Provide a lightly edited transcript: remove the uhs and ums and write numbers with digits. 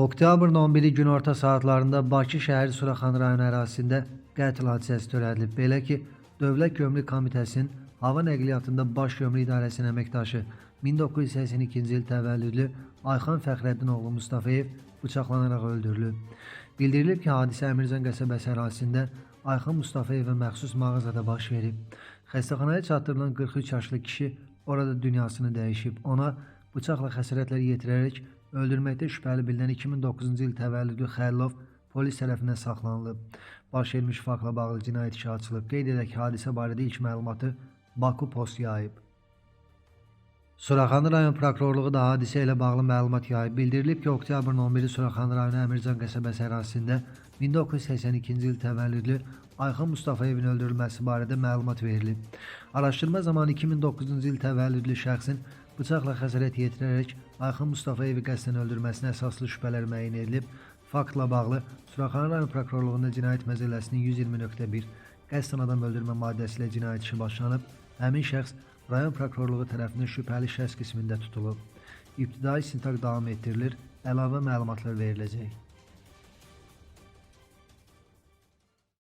Oktyabrın 11-i günorta saatlarında Bakı şəhəri Suraxanı rayonu ərazisində qətl hadisəsi törədilib. Belə ki, Dövlət Gömrük Komitəsinin Hava Nəqliyyatında Baş Gömrük İdarəsinin əməkdaşı 1982-ci il təvəllüdlü Ayxan Fəxrəddinoğlu Mustafayev bıçaqlanaraq öldürülüb. Bildirilib ki, hadisə Əmircan qəsəbəsi ərazisində Ayxan Mustafayevə məxsus mağazada baş verib. Xəstəxanaya çatdırılan 43 yaşlı kişi orada dünyasını dəyişib. Ona bıçaqla xəsarətlər yetirərək öldürməkdə şübhəli bilinən 2009-cu il təvəllüdlü Xəlilov polis tərəfindən saxlanılıb. Baş vermiş faktla bağlı cinayət işi açılıb. Qeyd edək ki, hadisə barədə ilk məlumatı Baku Post yayıb. Suraxanı rayon prokurorluğu da hadisə ilə bağlı məlumat yayıb. Bildirilib ki, oktyabrın 11-i Suraxanı rayonu Əmircan qəsəbəsi ərazisində 1982-ci il təvəllüdlü Ayxan Mustafayevin öldürülməsi barədə məlumat verilib. Araşdırma zamanı 2009-cu il təvəllüdlü şəxsin bıçaqla xəsarət yetirərək Ayxan Mustafayevi qəsdən öldürməsinə əsaslı şübhələr müəyyən edilib. Faktla bağlı Suraxanı rayon prokurorluğunda Cinayət Məcəlləsinin 120.1 qəsdən adam öldürmə maddəsi ilə cinayət işi başlanıb. Həmin şəxs rayon prokurorluğu tərəfindən şübhəli şəxs qismində tutulub. İbtidai istintaq davam etdirilir, əlavə məlumatlar veriləcək.